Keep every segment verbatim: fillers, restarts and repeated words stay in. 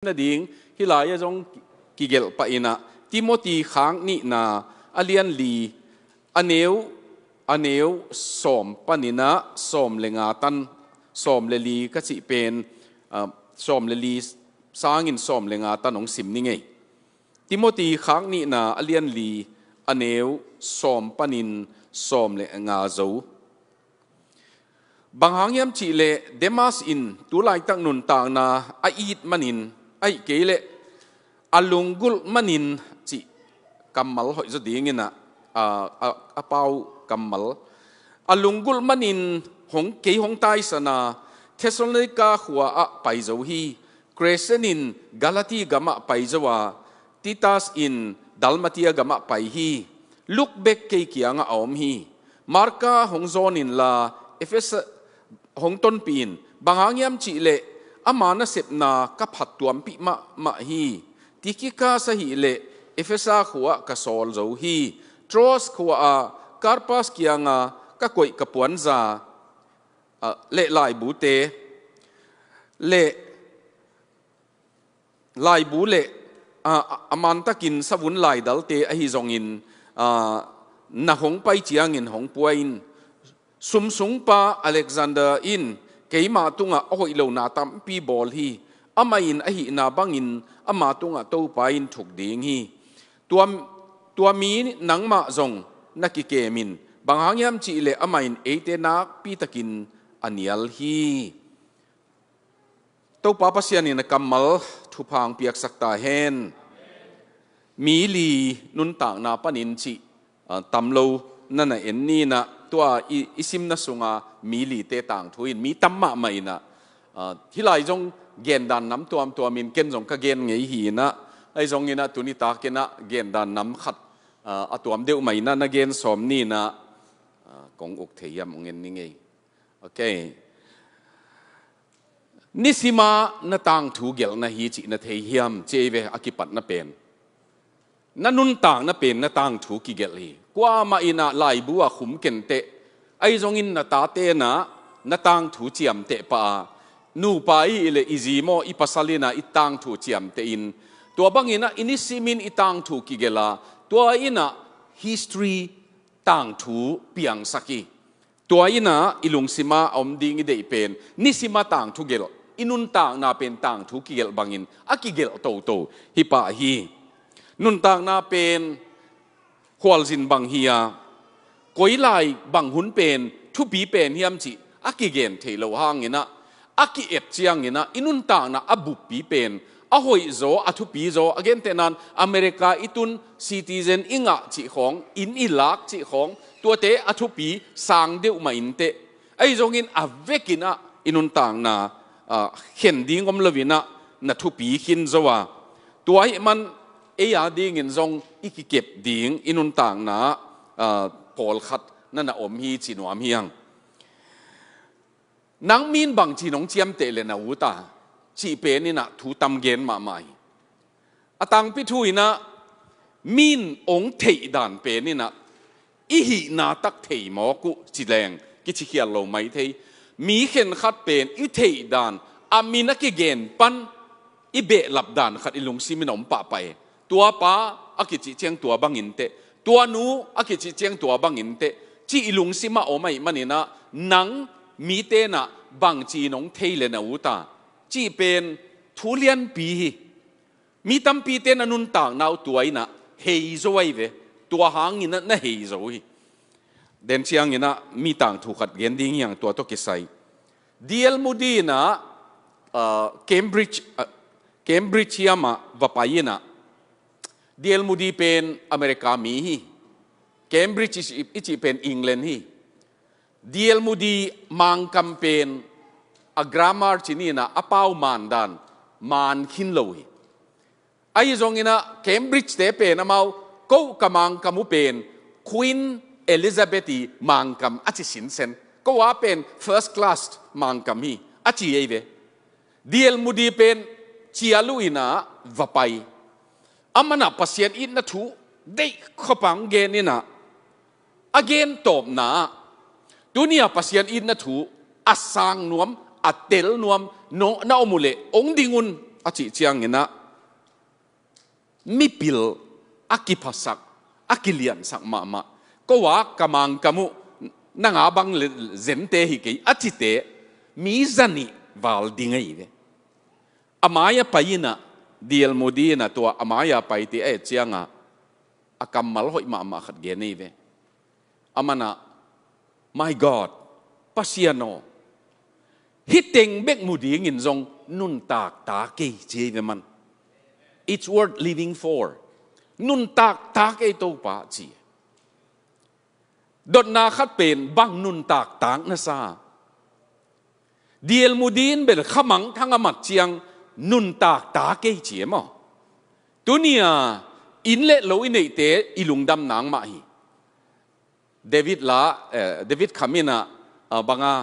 nading hih lai-ah zong kigelh pah in ah, Timoti khak nihna a lian li, a neu, a neu sawm panin ah sawm le nga tan, sawm le li ka cih pen, ah, sawm le li sangin sawm le nga tan hong sim ni ngei. Timoti khak nihna a lian li, a neu sawm panin sawm le nga zo. Bang hang hiam cih leh Demas in tu laitak nuntakna a it manin, ahih kei leh a lunggulh manin cih kammal hoih zaw dingin ah, a, a, a pau kammal. A lunggulh manin hong, kei hong taisan a, Thessalonika khua ah pai zo hi. Crescens in Galati gamah pai zo a, Titus in Dalmatia gamah pai hi. Luke bek kei kiangah a om hi. Marka hong zawn inla, Efesa hong tonpih in, bang hang hiam cih leh ama nasepna ka phattuampih mahmah hi. Tikikas ahih leh Efesa khua ah ka sawl zo hi. Troas khua ah Karpas kiangah ka koih ka puanza, ah, le laibute le laibu le, ah, a mantakin savun laidalte ahi zongin, ah, na hong pai ciangin hong pua in. Sumsungpa Alexander in keimah tungah a hoih lona tampi bawl hi. Amah in ahihna bangin ama tungah Topa in thuk ding hi. Tua, tua mi nangmah zong na kikem in, bang hang hiam cih leh amah in eite nakpitakin a nial hi. Topa Pasian in a kammal thupha hong piaksak ta hen. Mi li nuntakna panin cih, ah, tam lo na na en ni in ah, tua i, i simna sunga mi lite tangthu in mi tam mahmah in ah, ah, hih lai zong gendan nam tuamtuam in ken zong ka gen ngei hi in ah, ahi zongin ah tuni takin ah gendan nam khat, ah, a tuam deuh mah in ah na gen sawm ni in ah, ah, kong uk thei hiam hong en ni ngei. Ok. Nisima na tangthu gelhna hi cih na thei hiam, ci ei ve a kipatna pen. Na nuntakna pen na tangthu kigelh hi. Kuamah in ah laibu ah khum kenteh. Ahi zongin na tate in ah na tangthu ciamteh pah a. Nupa i hih leh i zi maw, i pasal in ah i tangthu ciamteh in. Tua bangin ah i nisimin i tangthu kigelh a. Tua in ah history tangthu piangsak hi. Tua in ah i lungsima a om ding i deih pen, nisima tangthu gelh, i nuntakna pen tangthu kigelh bangin a kigelh toto hi pah hi. Nuntakna pen khualzin bang hi a, koi lai bang hun pen thupi pen hiam cih a kigen theih loh hangin ah, a ki-et ciangin ah i nuntakna a buppi pen a hoih zaw, a thupi zaw, a gentehna in America i tun, citizen i ngah cih khawng, inn i lak cih khawng, tuate a thupi sang deuh mah inteh. Ahi zongin a vekin ah i nuntakna, ah, khen ding om loin ah na thupi khin zo a. Tua ahih man ei a dingin zong i kikep ding i nuntakna, ah, pawlkhat na na om hi ci nuam hi hang. Nang mi in bangci in hong ciamteh le na ut a, cih pen in ah thu tam gen mahmah hi. A tangpi thu in ah mi in hong theih dan pen in ah i hihna tak thei mawk uh ci leng kici khial lo mai thei. Mi khenkhat pen i theih dan, a min a kigen pan i behlap dan khat i lungsim in a om pahpah hi. Tua pa a kicih ciang tua bang inteh, tua nu a kicih ciang tua bang inteh, cih i lungsim ah om ahih manin ah nang mite in ah bangci in hong thei le na ut a, cih pen thu lianpi hi. Mi tampite in a nuntakna uh tua in ah hei zo ahi ve. Tua hangin ah na hei zo hi. Den ciangin ah mi tangthu khat gen ding hi hang, tua tawh kisai. D L Moody in ah, ah, Cambridge, ah, Cambridge hiam ah va pai in ah. D L Moody pen America mi hi. Cambridge i, i cih pen England hi. D L Moody Mangkam pen a grammar ci ni in ah a pau man dan man khin lo hi. Ahi zongin ah Cambridge te pen amau, ko ka Mangkam uh pen Queen Elizabeth i Mangkam a ci sinsen. Ko a pen first class Mangkam hi a ci ei ve. D L Moody pen cial uh in ah va pai. Aman ah Pasian itna thu deih khop a hong gen in ah, a gen tawpna ah, tuni a Pasian itna thu a sang nuam, a tel nuam, no, na om uh leh hong ding un, a cih cianginah mipil a kiphasak, a kiliansak mahmah, ko a ka mangkam uh nanga bang le zente hi kei a cite mi zanih val ding ahi ve. A mai-a pai inah, D L Moody inah tua a mai-a paite a et cianga a kammal hoih mahmah khat gen ahi ve. Amanah, "My God, Pasian aw, hih teng bek mu dingin zong nuntak ta kei," ci ahi ve man. "It's worth living for. Nuntak ta kei Topa," ci. Dotna khat pen bang nuntak tak na sa? D L Moody in bel khamangthang a mat ciang nuntak ta kei ci e maw? Tuni-a inn le lo i neihte i lungdam nang mah hi. David la, eh, David Kham inah, ah, banga,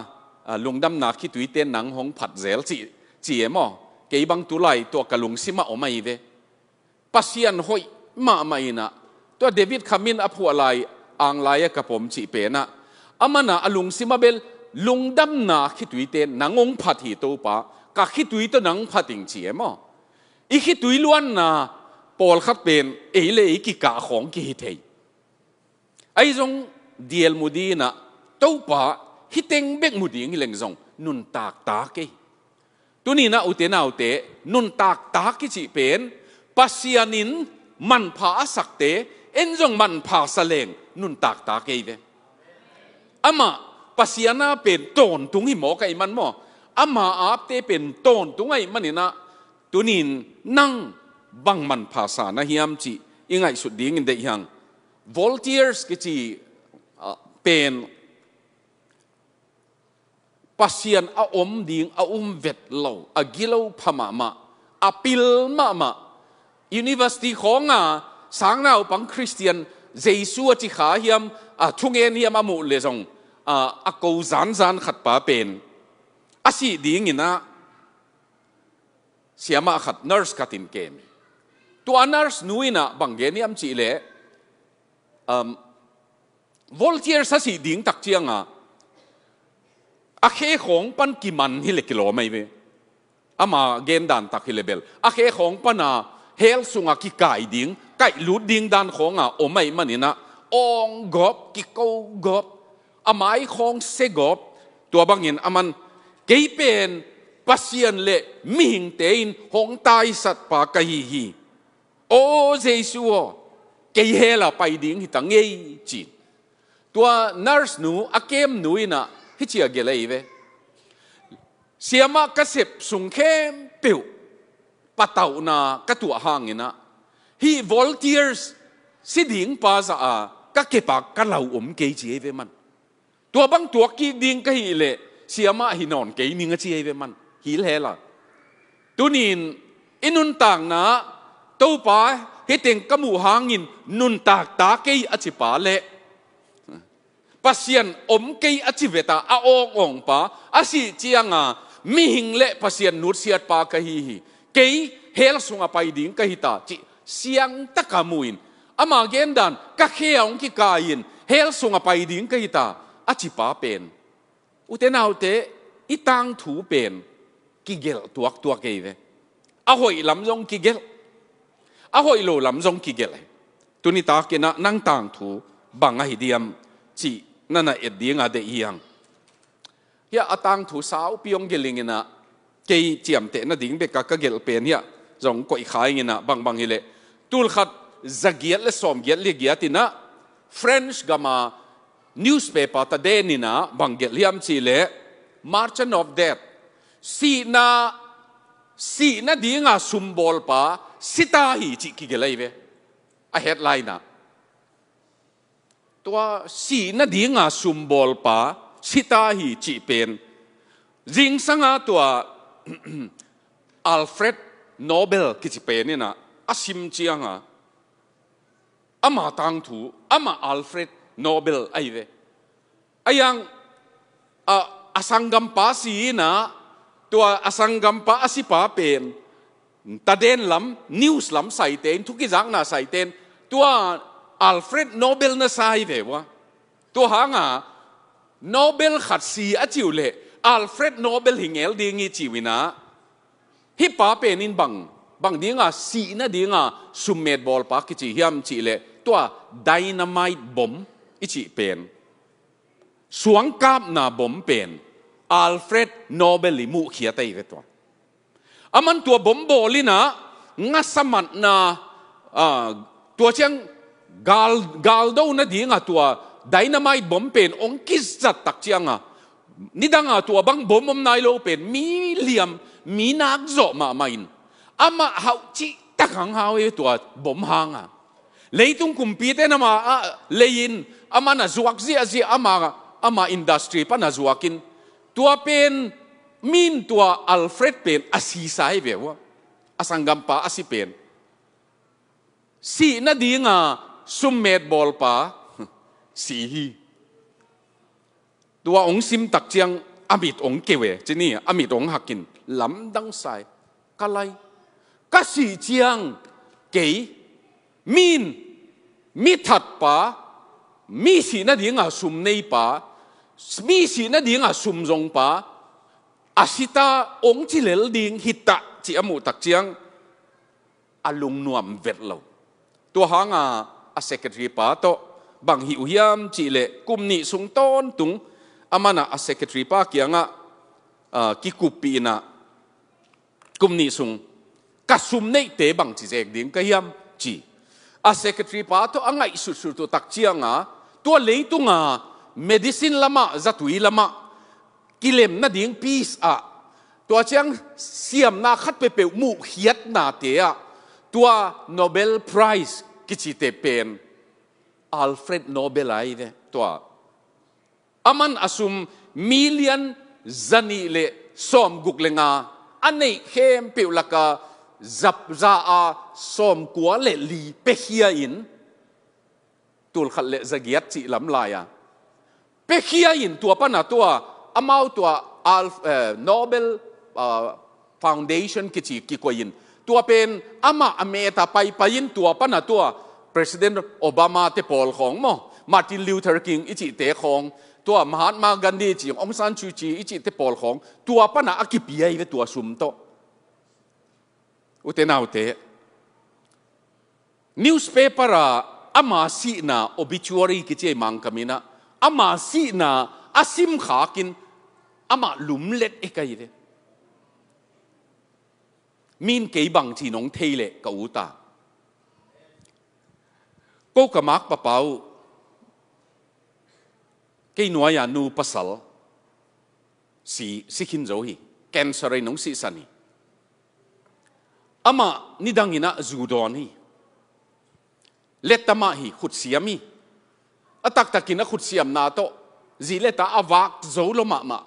ah, lungdamna khituite nang hong phat zel ci, ci e maw? Kei bang tulai tua ka lungsimah om ahi ve. Pasian hoih mahmah inah, tua David Kham in a phuah lai, ang lai-a ka pom cih penah, amanah a lungsimah bel lungdamna khituite nang hong phat hi Topa, ka khitui tawh nang phat ing ci e maw? I khitui luanna pawlkhat pen ei le ei kikah khawng kihi thei. Ahi zong D L Moody inah, "Topa, hih teng bek mu ding hi leng zong nuntak ta kei." Tuni inah ute naute, nuntak ta kicih pen Pasian in manpha a sakte en zong manpha sa leng nuntak ta kei ve. Amah Pasian a pen tawntung hi mawk ahih man maw, ama apte pen tawntung ahih maninah, tunin nang bang manpha sa na hiam cih i ngaihsut dingin deih hiang. Voltaires kici, ah, pen Pasian a om ding a um vet lo, a gilo pha mahmah, a pil mahmah, university khawnga sangnaupang Khristian, Jesu a ci kha hiam, a thungen hiam a muh le zong, a, a ko zanzan khat pa pen a sih dinginah siamah khat, nurse khat in kem. Tua nurse nu inah bang gen hiam cih leh, um, Voltaires a sih ding tak cianga a khe khawng pan kiman hi le kilawm ahi ve. Ama gen dan tak hi le bel a khe khawng pana hell sunga kikai ding, kaihlut ding dan khawnga om ahih maninah awng gawp, kiko gawp, a mai khawng se gawp. Tua bangin aman, "Kei pen Pasian le mihingte in hong taisat pa ka hi hi. Aw Jesu aw, kei hell-a pai ding hita ngei," ci. Tua nurse nu, a kem nu inah hih ci a gelh ahi ve. "Siamah, ka sep sung khempeuh patauhna ka tuah hanginah hih Voltaires si ding pa zah a ka kepak ka lau om kei," ci ahi ve man. "Tua bang tuak kik ding ka hih leh siamah hi nawn kei ning," a ci ahi ve man. Hell-a. Tunin i nuntakna, "Topa, hih teng ka muh hangin nuntak ta kei," a ci pa le Pasian om kei a ci veta a awngawng pa, a sih cianga mihing le Pasian nutsiat pa ka hi hi, kei hell sunga pai ding ka hita cih siangtaka muin, ama gendan, "Ka khe a hong kikai-in hell sunga pai ding ka hita," a ci pa pen, ute naute, i tangthu pen kigelh tuaktuak ei ve. A hoih lam zong kigelh, a hoih lo lam zong kigelh ei. Tuni takinah nang tangthu bang ahi diam cih na na et dinga deih hiang. Hiah a tangthu saupi hong gelh inginah, kei ciamteh nading beka ka gelh pen hiah zong koih kha inginah, bangbang hileh, tulkhat zagiat le sawmgiat le giat inah French gama newspaper taden inah bang gelh hiam cihleh, Merchant of Death, sihna, sihna dinga sumbawlpa sita hi cih kigelh ahi ve. A headline ah, tua sihna dinga sumbawlpa sita hi cih pen, zingsanga tua Alfred Nobel kici pen inah a sim cianga, ama tangthu, ama Alfred Nobel ahi ve. A yang, a, a sanggampa si inah, tua a sanggampa a sipa pen taden lam, news lam saite in, thukizakna saite in, tua Alfred Nobel na sa hi ve ua. Tua hanga Nobel khat si a ci uh leh Alfred Nobel hi ngel ding hi ci uh inah, Hih pa pen in bang, bang dinga sihna dinga summet bawlpa kici hiam cih leh, tua dynamite bomb i cih pen, suangkapna bomb pen Alfred Nobel i muhkhiat ahi ve tua. Aman tua bomb bawl in ah ngasa matna, ah, tua ciang gal, galdo nadinga tua dynamite bomb pen hong kizat tak cianga, nidanga tua bang bomb om nai lo pen mi liam, mi nak zawh mahmah in, amah hauh cihtak hang hau e tua bomb hanga. Leitung kumpite nama a lei in, aman a zuak ziahziah, ama, ama industry pan a zuakin, tua pen, min tua Alfred pen a sisa hi ve ua, a sanggampa a si pen. Sihna dinga summet bawlpa si hi. Tua hong sim tak ciang a mit hong keu e, ci ni, a mit hong hakin lamdang sai. Ka lai, ka sih ciang kei, min, mi thatpa, mi sihna dinga sum neipa, mi sihna dinga sum zongpa a sita hong ci lel ding hita ci a muh tak ciang a lungnuam vet lo. Tua hanga a secretary pa tawh bang hih uh hiam cih leh kum nih sung tawntung aman a secretary pa kiangah, ah, kikuppih in ah kum nih sung ka sum neihte bangci zek ding ka hiam ci. A secretary pa tawh a ngaihsutsut uh tak cianga tua leitunga medicine lamah, zatui lamah kilem nading peace ah, tua ciang siamna khat peuhpeuh muhkhiatnate ah tua Nobel Prize kicite pen Alfred Nobel ahi ve tua. Aman a sum million zanih le sawmguk le nga a neih khempeuh laka zap za a sawmkua le li pekhia in, tulkhat le zagiat cih lam lai-a pekhia in tua pana tua amau tua Alf-, eh, Nobel, ah, Foundation kici kikoihin tua pen amah a meta paipai in tua pana tua President Obama te pawl khawng maw, Martin Luther King i cihte khawng, tua Mahatma Gandhi i cih, Aung San Suu Kyi i cihte pawl khawng tua pana a kipia hi ve tua sum tawh. Ute naute, newspaper ah ama sihna obituary kici ei Mangkam in ah, ama sihna a simkhakin amah lumlet e ka hi ve. Min kei bangci nong thei leh ka ut a, ko ka makpapa uh, kei nuai-a nu pasal si, si khin zo hi. Cancer in hong sihsan hi. Amah nidangin ah zu dawn hi. Letta mah hi, khutsiam hi. A taktakin a khutsiamna tawh zi letta a vak zo lo mahmah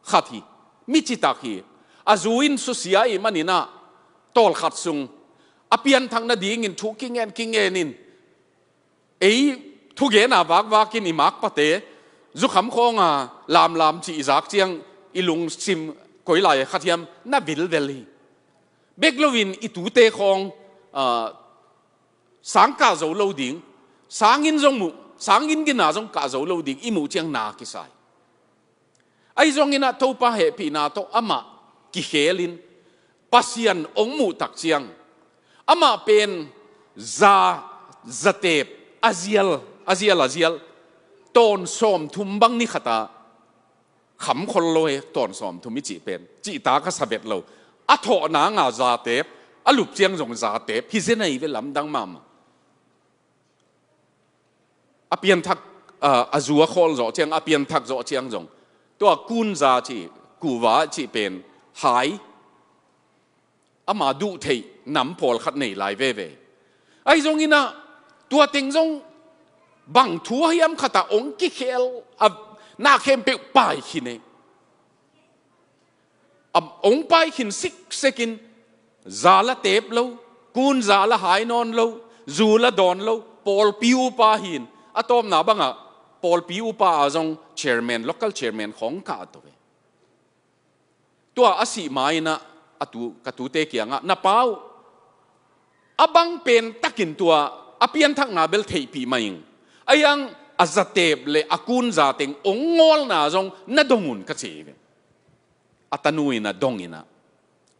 khat hi. Mi citak hi. A zu in susia ahih manin ah tawlkhat sung a pianthak nadingin thu kingen kingen in, ei thugena vakvakin i makpate zukham khawnga lamlam cih i zak ciang i lungsim koi lai khat hiam na vilvel hi. Bek loin i tute khawng, ah, sang kah zo lo ding, sanginn zong muh, sanginn gina zong kah zo lo ding i muh ciang na kisai. Ahi zongin ah Topa hehpihna tawh amah kikhelin Pasian hong muh tak ciang amah pen za, zatep a zial, a zial, a zial tawn sawmthum bang ni khata kham khol lo he, tawn sawmthum i cih pen cihtak a sa vet lo. A thawhna nga zatep, a lup ciang zong zatep hi zen ahi ve, lamdang mahmah. A pianthak, a, a zu a khawl zawh ciang, a pianthak zawh ciang zong tua kunza cih, kuva cih pen hai, ama duh theih nam pawlkhat nei lai veve. Ahi zongin ah tua teng zong bang thu a hiam khatah hong kikhel a, na khempeuh pai khin e. A hong pai khin siksekin, za la tep lo, kun za la hai nawn lo, zu la dawn lo, pawlpi upa hin, a tawpna bangah pawlpi upa a zong chairman, local chairman khawng kah to ve. Tua a sih ma-in ah a tu, ka tute kiangah, na pa uh, a bang pen takin tua a pianthakna bel theihpih mah ing. A hiang a zatep le a kun zateng hong ngawlna zong na dong un, ka ci ve. A tanu in a dong in ah,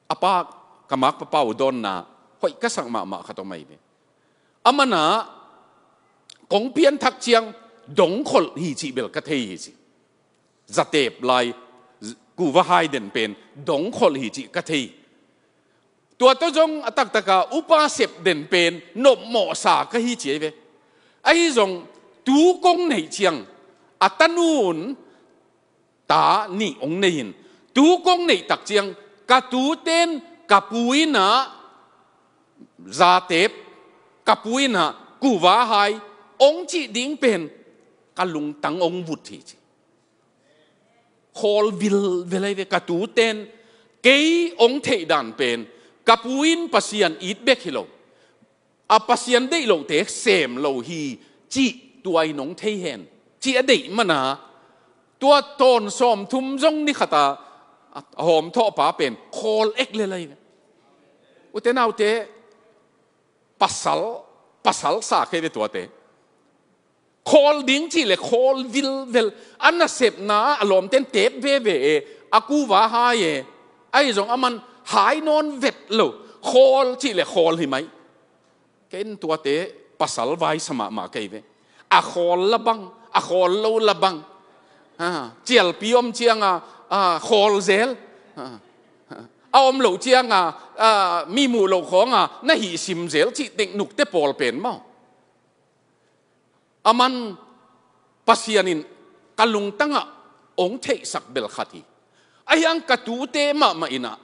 a pa, Ka makpapa uh dawnna hoih ka sak mahmah khat om ahi ve. Aman ah kong pianthak ciang dongkholh hi cih bel ka thei hi ci. Zatep lai kuva hai den pen dongkholh hi cih ka thei. Tua tawh zong a taktaka upa sep den pen nopmawhsa ka hi ci ahi ve. Ahi zong tu kong neih ciang a tanun ta nih hong nei in, tu kong neih tak ciang ka tuten ka pu innah zatep, ka pu innah kuva hai hong cih ding pen ka lungtang hong vut hi ci. Khawl vilvel ahi ve. Ka tuten kei hong theih dan pen ka pu in Pasian it bek hi lo, a Pasian deih lohte sem lo hi cih tua in hong thei hen cih a deih mana, tua tawn sawmthum zong ni khata a hawm thawhpa pen khawl ek lel ahi ve. Ute naute, pasal, pasal sa kei ve tuate. Khawl ding cih le khawl vilvel, a nasepna a lawmten tep veve e, a kuva hai e, ahi zong aman hai nawn vet lo. Khawl cih le khawl hi mai. Ken tuate pasal vaisa mahmah kei ve. A khawl la bang, a khawl lo la bang. Ha, cialpi om cianga a khawl zel. Ha, a om loh cianga a mi muh loh khawnga na hih sim zel cih teknukte pawl pen maw? Aman Pasian in ka lungtangah hong theihsak bel khat hi. Ahiang ka tute mahmah innah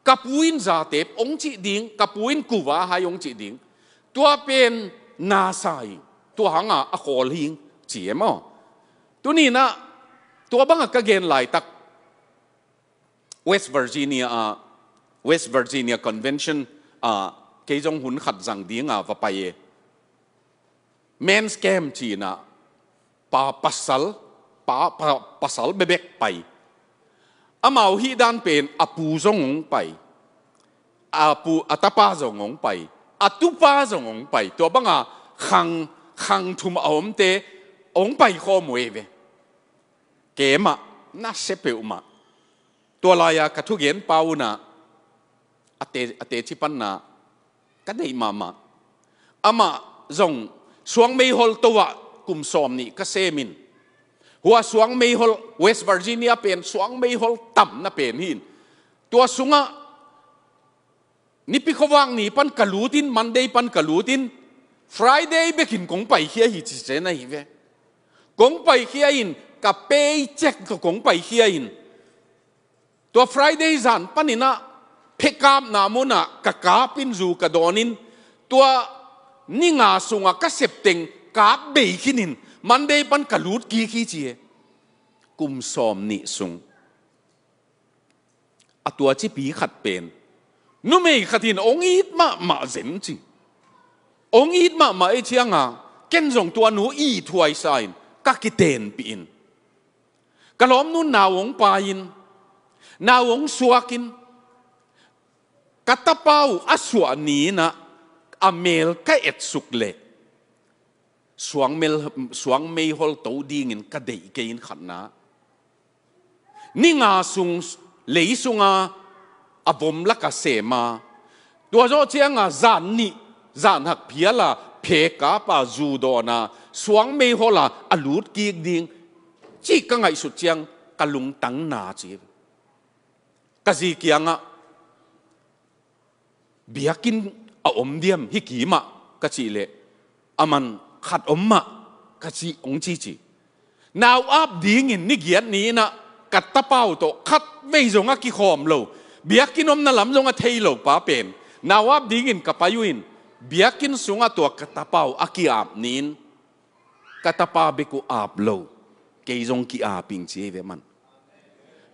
ka pu in zatep hong cih ding, ka pu in kuva hai hong cih ding. Tua pen nasa hi, tua hanga a khawl hi ci e maw? Tuninah tua bangah ka gen laitak West Virginia ah, West Virginia Convention ah kei zong hun khat zang dinga va pai e. Men's camp cinah pa pasal, pa, pa, pasal bebek pai. Amau hih dan pen a pu zong hong pai, a pu, a tapa zong hong pai, a tupa zong hong pai. Tua banga khang, khang thum a omte hong pai khawm uh ei ve. Kemah na sia peuhmah. Tua lai-a ka thugenpa unah a te, a teci panna ka deih mahmah. Amah zong suangmeihol to ah kum sawm nih ka semin. Hua suangmeihol, West Virginia pen suangmeihol tamna pen hin. Tua sungah Nipi khuavak ni pan ka lutin, Monday pan ka lutin, Friday bekin kong paikhia hi ci cen ahi ve. Kong paikhia in ka paycheck ka kong paikhia in. Tua Friday zan paninah phekapna munah ka kapin zu ka dawnin, tua ni nga sungah ka septeng kap bei khinin Monday pan ka lut kik hi ci e. Kum sawm nih sung. A tua cipi khat pen numei khat in hong it mahmah zen ci. Hong it mahmah ei cianga ken zong tua nu it huaisa in ka kitenpih in. Ka lawmnun nau hong pai in, nau hong suak in, ka tapa uh a suah ni-inah a mel ka etsuk leh suangmel, suangmeihol to dingin ka deih kei in khatna. Ni nga sung lei sunga a vom laka sema, tua zawh cianga zan nih, zan hak phiala phekapa zu dawna suangmeihola a lut kik ding cih ka ngaihsut ciang ka lungtang na ci. Ka zi kiangah biakinn a om diam hih kimah ka cih leh, aman khat om mah ka cih hong ci ci. Nau ap dingin ni giat ni-inah ka tapau tawh khat vei zong a kikhawm lo, biakinn omna lam zong a thei lo pa pen nau ap dingin ka pai uh in, biakinn sungah tua ka tapau a ki-ap ni-in, ka tapa bek uh ap lo, kei zong ki-ap ing ci ei ve man.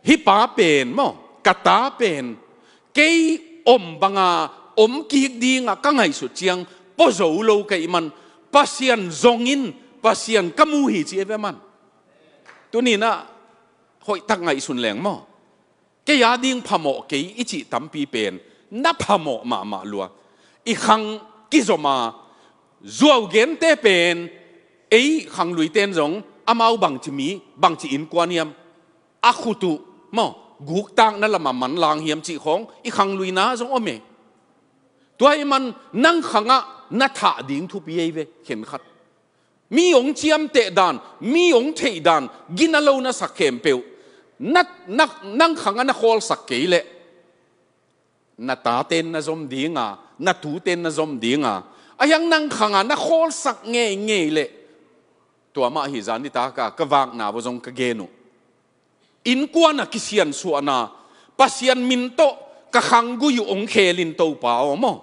Hih pa pen maw, ka ta pen kei om banga om kik dinga ka ngaihsut ciang pua zo lo ka hih man, Pasian zongin Pasian ka mu hi ci ei ve man. Tuninah hoihtak ngaihsun leng maw. Kei a ding phamawh kei i cih tampi pen na phamawh mahmah lua. I khang kizom a, zuau gente pen ei khangluiten zong amau bangci mi, bangci innkuan hiam, a khut uh maw, guktakna lamah manlang hiam cih khawng i khangluina zong om e. Tua ahih man nang khangah na thah ding thupi ei ve, khenkhat. Mi hong ciamteh dan, mi hong theih dan, gina lo na sak khempeuh, na, na, nang khangah na khawlsak kei leh na taten na zom dinga, na tuten na zom dinga, a hiang nang khangah na khawlsak ngeingei leh, tua mah hi zan nitaka ka vakna vua zong ka gen uh. Innkuan a kisiansuahna, Pasian min tawh ka khanggui uh hong khel in Topa aw maw.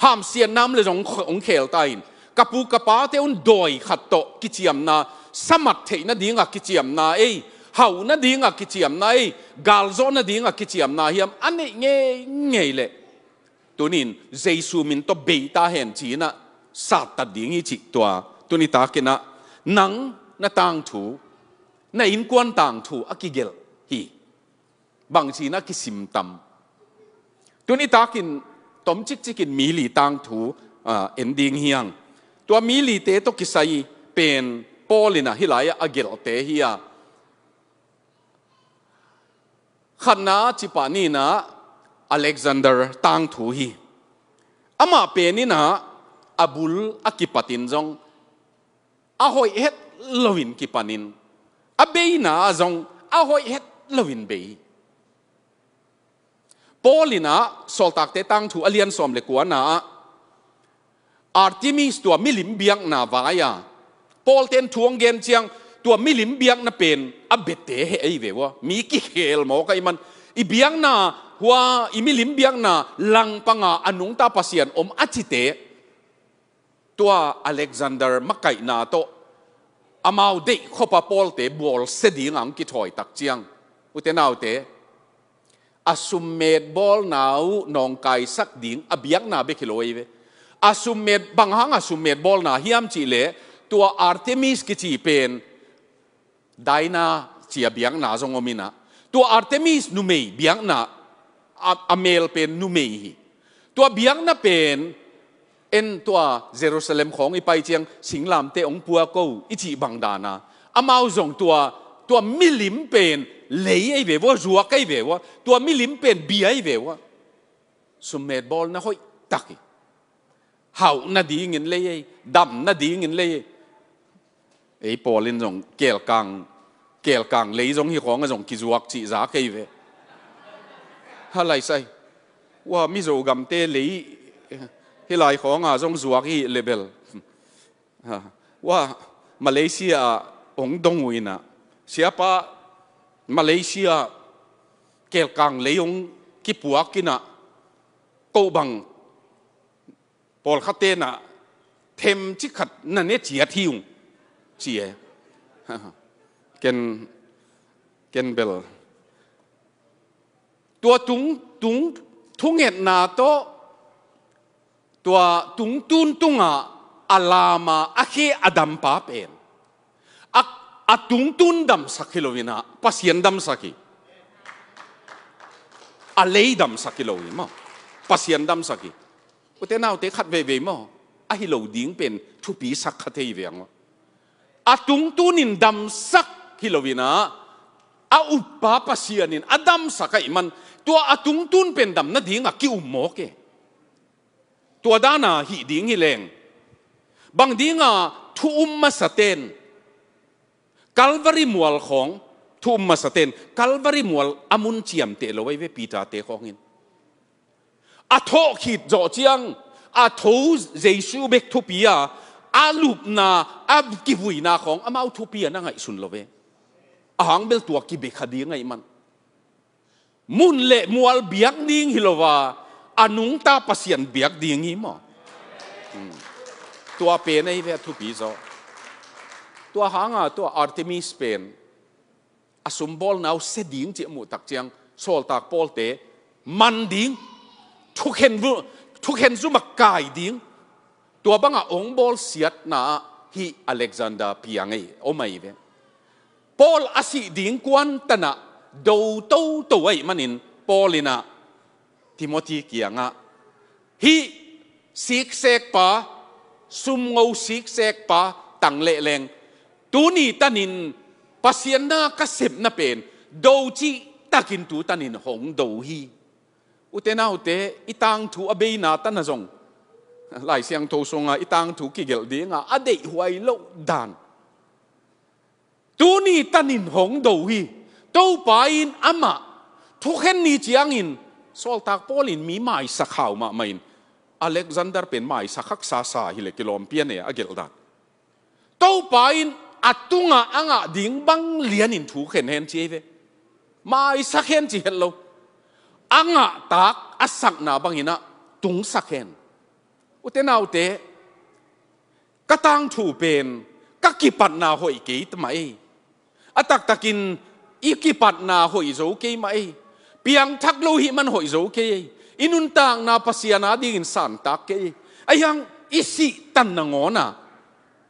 Hamsiatna om le zong hong khel ta in. Ka pu ka pate un dawi khat tawh kiciamna, samat theih nadingah kiciamna ei, hauh nadingah kiciamna ei, galzawh nadingah kiciamna hiam a neih ngeingei leh, tunin Jesu min tawh bei ta hen ci-inah sattat ding hi cih tua. Tuni takinah nang na tangthu, na innkuan tangthu a kigelh hi. Bangci-inah kisimtam. Tuni takin tom cikcikin mi li tangthu, ah, en ding hi hang. Tua mi lite tawh kisai pen Paul inah hih lai-ah a gelhte hi a. Khatna cipah ninah Alexander tangthu hi. Amah pen inah a bul a kipatin zong a hoih het loin kipanin, a beina ah zong a hoih het loin bei. Paul inah Sawltakte tangthu a lian sawm le kuana ah Artemis tua milim biakna vai-a Paul ten thu hong gen ciang, tua milim biakna pen a biate heh ei ve ua. Mi kikhel mawk ahih man, i biakna hua, i milim biakna langpanga a nungta pasian om a cite, tua Alexander makaihna tawh amau deih khop a Paulte bawlsia dinga hong kithawi tak ciang, ute naute, a summet bawlna uh nawngkaisak ding a biakna bek hi lo ei ve. A summet, bang hanga summet bawlna hiam cihleh, tua Artemis kici pen Diana ci a biakna zong om inah, tua Artemis numei biakna, a, a mel pen numei hi. Tua biakna pen, en tua Jerusalem khawng i pai ciang singlamteh hong puak o i cih bang dana, amau zong tua, tua milim pen lei ei ve vua, zuak ei ve vua, tua milim pen bia ei ve vua. Summet bawlna hoih tak hi. Hauh nadingin lei ei, dam nadingin lei ei. Ei Paul in zong kelkang, kelkang lei zong hi khawngah zong kizuak cih za kei ve. Ha lai sai. Ua, Mizo gamte lei hi lai khawngah zong zuak hi le bel. Ha. Ua, Malaysia ah hong dong uh inah, siapa, Malaysia kelkang lei hong kipuak inah, ko bang pawlkhat tenah themcik khat na ne ciat hi ung ci e. Ken, ken bel tua tung, tung, thungetna tawh tua tungtun tungah a lama a khe a dampa pen, a, a tungtun damsak hi lo inah Pasian damsak hi. A lei damsak hi lo hi maw, Pasian damsak hi. Ute naute, khat veivei maw, a hi lo ding pen thupisak kha thei veng maw. A tungtunin damsak hi lo inah, a uppa Pasian in a damsak ahih man, tua a tungtun pen dam nadingah ki-um mawk e. Tua dana hih ding hi leng, bang dinga thu um masaten, Calvary mual khawng, thu um masaten Calvary mual a mun ciamteh lo ei ve, Peter-te khawngin. A thawh khit zawh ciang, a tho Jesu bek thupi a, a lupna, a kivuina khawng amau thupi a na ngaihsun lo ve. A hang bel tua kibe kha ding ahih man. Mun le mual biak ding hi lo a, a nungta Pasian biak ding hi maw. Hmm. Tua pen ei ve a thupi zaw. Tua hanga tua Artemis pen a sumbawlna uh sia ding cih a muh tak ciang, sawltak Paulte man ding, thukhen zu-, thukhen zum a kai ding, tua banga hong bawlsiatna ah hih Alexander piang ei, om ei ve. Paul a sih ding kuantanah do toto ahih manin Paul inah Timothy kiangah, hih siksekpa, sumngo siksekpa tang lehleng, tuni tanin Pasian na ka sepna pen do cih takin tu tanin hong do hi. Ute naute, i tangthu a beina tana zong Lai Siangtho sunga i tangthu kigelh dinga a deihhuai loh dan. Tuni tanin hong do hi. Topa in amah thukhen ni ciangin Sawltak Paul in mi maisak hau mahmah in, Alexander pen maisak haksa sa hileh kilawm pian e, a gelh dan. Topa in a tunga a ngah ding bang lianin thukhen hen ci ei ve. Maisak hen ci het lo. A ngahtak a sakna banginah tungsak hen. Ute naute, ka tangthu pen ka kipatna hoih kei mah ei. A taktakin i kipatna hoih zo kei mah ei. Piangthak lo hih man hoih zo kei ei. I nuntakna Pasian adingin santak kei ei. Ahi hang i sihtan nangawna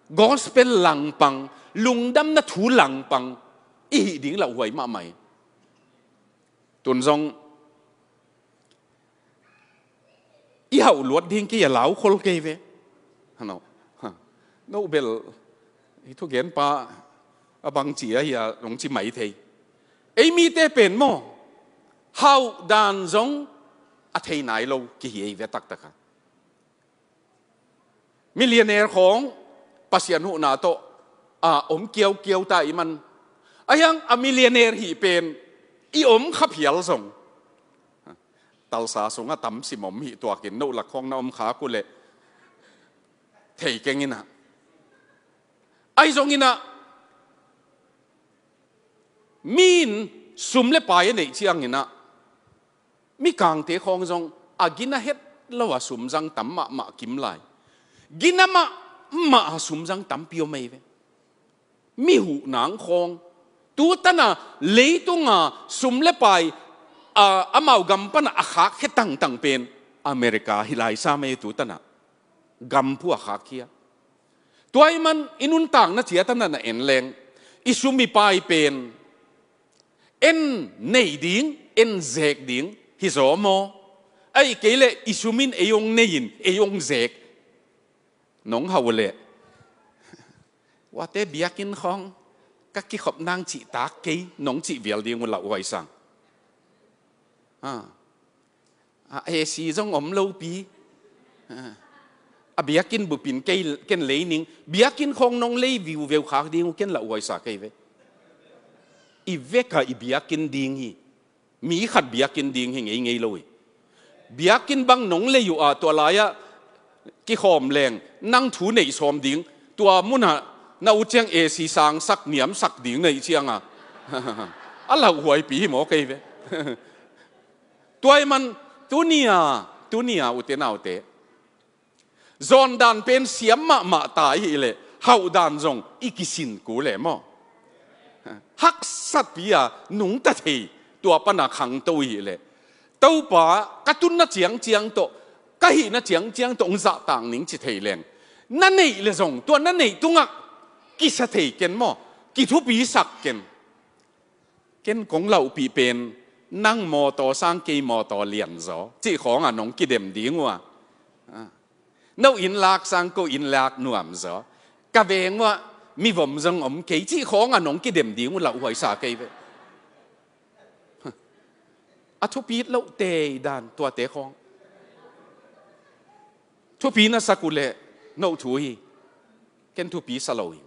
gospel langpang, lungdamna thu langpang i hih ding lauhuai mahmah ei. Tun zong i hauh luat ding kei a, lau khol kei ve. Hano. Ha. No bel i thugenpa a bangci ahi a, nong ci mai thei. Ei mite pen maw, hauh dan zong a thei nai lo kihi ei ve taktaka. Millionaire khawng Pasian huhna tawh a om kiaukiau ta i man. Ahi hang a millionaire hih pen i om kha phial zong, Talsa sungah tam sim om hih tuakin, no lak khawng na om khak uh leh thei keng inah. Ahi zonginah mi in sum le pai a neih cianginah mikangte khawng zong a gina het lo a sumzang tam mahmah kim lai. Gina mahmah a sumzang tampi om ei ve. Mi huhnang khawng, tu tana leitunga sum le pai a, amau gam pana a khakkhia tangtang pen America hi lai sam ei. Tu tana gam phu a khakkhia. Tua i man i nuntakna ciatana na en leng, i sum i pai pen en nei ding, en zek ding hi zaw maw? Ahi kei leh i sum in ei hong nei in ei hong zek. Nong hauh leh, uate biakinn khawng ka kikhop nang cihtak kei, nong cih vial ding uh lauhuai sang. Ha. A, A C zong om lopi. Ha. A biakinn bupin kei, ken lei ning. Biakinn khawng nong lei viuveu khak ding uh ken lauhuai sa kei ve. I veka i biakinn ding hi. Mi khat biakinn ding hi ngeingei lo hi. Biakinn bang nong lei uh a, tua lai-ah kikhawm leng nang thu neih sawm ding. Tua munah na ut ciang A C sangsak niamsak ding na hih cianga a lauhuaipi hi maw kei ve. Tua i man tunia, tunia ute naute, zawndan pen siam mahmah ta i hih leh hauhdan zong i kisin ku leh maw? Haksatpi a nungta thei, tua pana khangto i hih leh, Topa, ka tunna ciangciang tawh, ka hihna ciangciang tawh hong zahtak ning ci thei leng, na neih leh zong tua na neih tungah kisa thei ken maw? Kithupisak ken. Ken kong lauhpih pen nang mawtaw sang kei mawtaw lianzaw cih khawngah nong kidem ding uh a, no innlak sang ko innlak nuamzaw, ka veng uh ah mivom zong om kei cih khawngah nong kidem ding uh lauhuai sa kei ve. A thupi loh tei dan tuate khawng. Thupi na sak uh leh no thu hi. Ken thupi sa lo hi.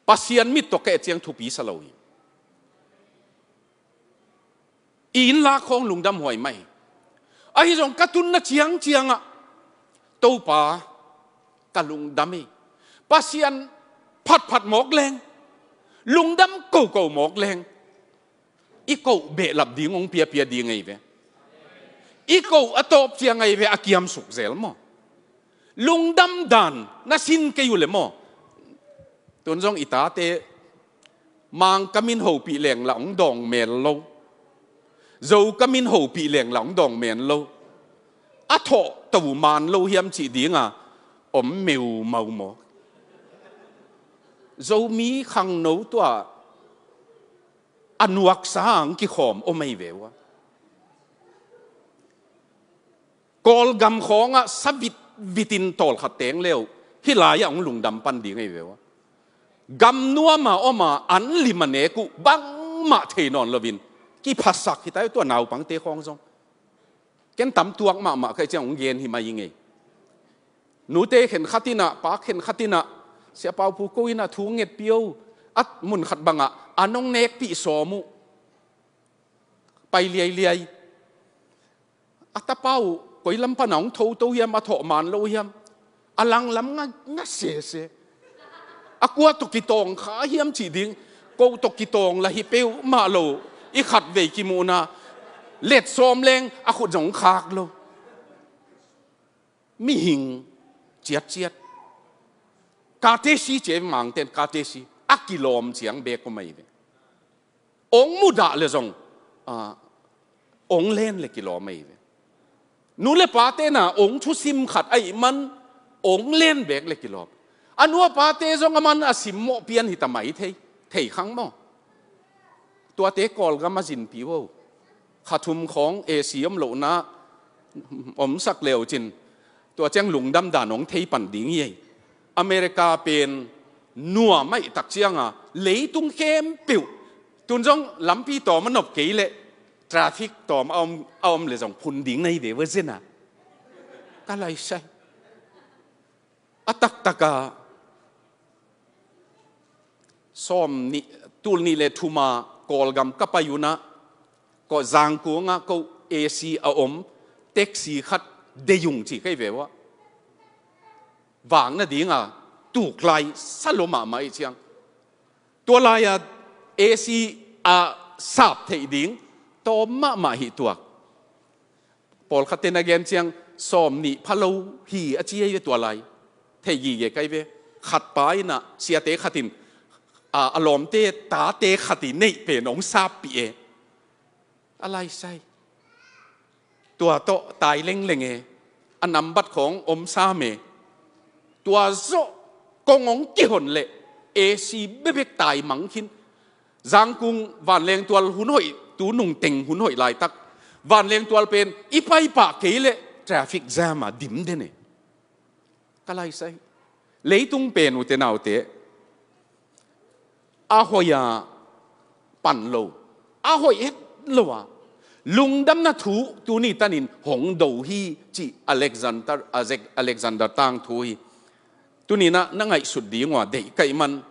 Pasian mit tawh ka et ciang thupi sa lo hi. I innlak khawng lungdam huai mah hi. Ahi zong ka tunna ciangciangah, Topa, ka lungdam hi. Pasian phatphat mawk leng, lungdam koko mawk leng, i koh behlap ding hong piapia ding ahi ve. I koh a tawp ciang ahi ve, a kiamsuk zel maw? Lungdam dan na sin kei uh leh maw? Tun zong i tate Mangkam in hopih leng lah hong dawng mel lo. Zokam in hopih leng lah hong dawng mel lo. A thawh to man lo hiam cih dinga om meumau maw? Zomi khangno tua a nuaksa ang kikhawm om ei ve uh a. Kawlgam khawngah sa vitvitin tawlkhat teng leu hih lai-ah hong lungdam pan ding ei ve uh a. Gam nuama oma an lim a nek uh bang mah thei nawn loin kiphasak hi ta tua naupangte khawng zong. Ken tam tuak mahmah ka hih ciang hong gen hi mai ing ei. Nute khenkhat in ah, pa khenkhat in ah, Sia Pau Phu, ko in ah thu ngetpih o, a mun khat bangah a nong nekpih sawm uh. Pai liailiai. A tapa uh koi lam pan a hong thoto hiam, a thawh man lo hiam, a langlam nga, nga sese. A kua tawh kitawng kha hiam cih ding, ko tawh kitawng lah hi peuhmah lo. I khatvei kimuhna, let sawm leng a khut zong khak lo. Mihing ciatciat. Katesi, ci ei Mangte'n katesi, a kilawm ciang bek om ahi ve. Ong mudah le zong, ah, ong len le kilawm ahi ve. Nu le pate na ong thusim khat ahih man ong len bek le kilawm. A nu a pate zong a man a simmawh pian hi ta mai thei, thei khang maw. Tuate Kawlgam a zinpi uh o. Kha thum khawng A C om lohna omsak leu cin, tua ciang lungdam dan hong thei pan ding hi ei. America pen nuam ahih tak cianga leitung khempeuh, tun zong lampi tawm a nop kei leh traffic tawm a om, a om le zong phun ding na hi ve ua zena. Ka laisai. A taktaka sawm nih, tul nih le thuma Kawlgam ka pai unah, ko Zangkungah ko A C a om taxi khat deih ung ci ka hi ve ua. Vak nadinga tuklai sa lo mahmah ahih ciang, tua lai-a A C a sap theih ding tawm mahmah hi tuak. Pawlkhatte na gen ciang sawm nih pha lo hi a ci ahi ve tua lai. Thei gige ka hi ve. Khat pa in ah, siate khat in, a, a lawmte tate khat i neih pen hong sappih e. A laisai. Tua tawh tai lengleng e. A nambat khawng om sam e. Tua zawh kong hong kihon leh A C bebek tai mang khin. Zangkung vanleng tual hun hoih, tu nung teng hun hoih laitak, vanleng tual pen i pai pah kei leh traffic jam a dim den e. Ka laisai. Leitung pen, ute naute, a hoih a pan lo, a hoih het lo a, lungdamna thu tuni tanin hong do hi cih Alexander, Alexander tangthu hi. Tuni-in ah na ngaihsut ding uh a deih ka hih man,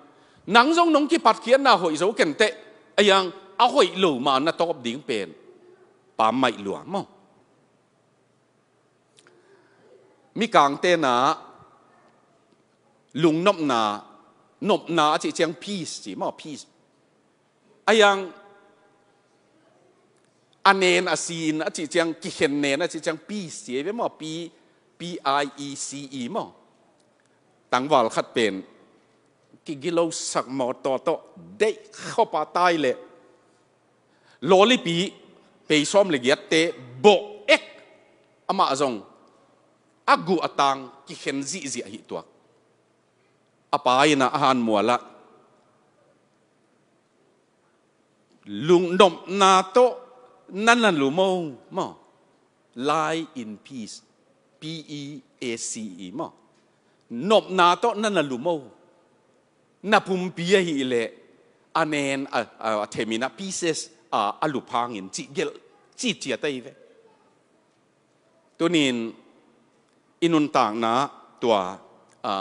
nang zong nong kipatkhiatna hoih zo kenteh, a hiang a hoih lo ma na tawp ding pen pammaih lua maw. Mikangte na lungnopna, nopna a cih ciang peace ci maw, peace. A hiang a nen a si in a cih ciang, kikhen nen a cih ciang peace ci ei ve maw, P, P I E C E maw. Tangval khat pen kigilosak mawtaw tawh deih khop a tai leh lawlipi pei sawm le giatte bawh ek, amah zong a guh a tang kikhen zihziah hi tuak. A pa in ah a hanmual ah, lungnopna tawh na na lum o maw. Lie in peace. P E A C E maw. Nopna tawh na na lum o. Na pumpi ahih leh a nen a, a, a them in ah pieces a, a lup hangin cih gelh, cih ciat ahi ve. Tuni-in i nuntakna tua, a,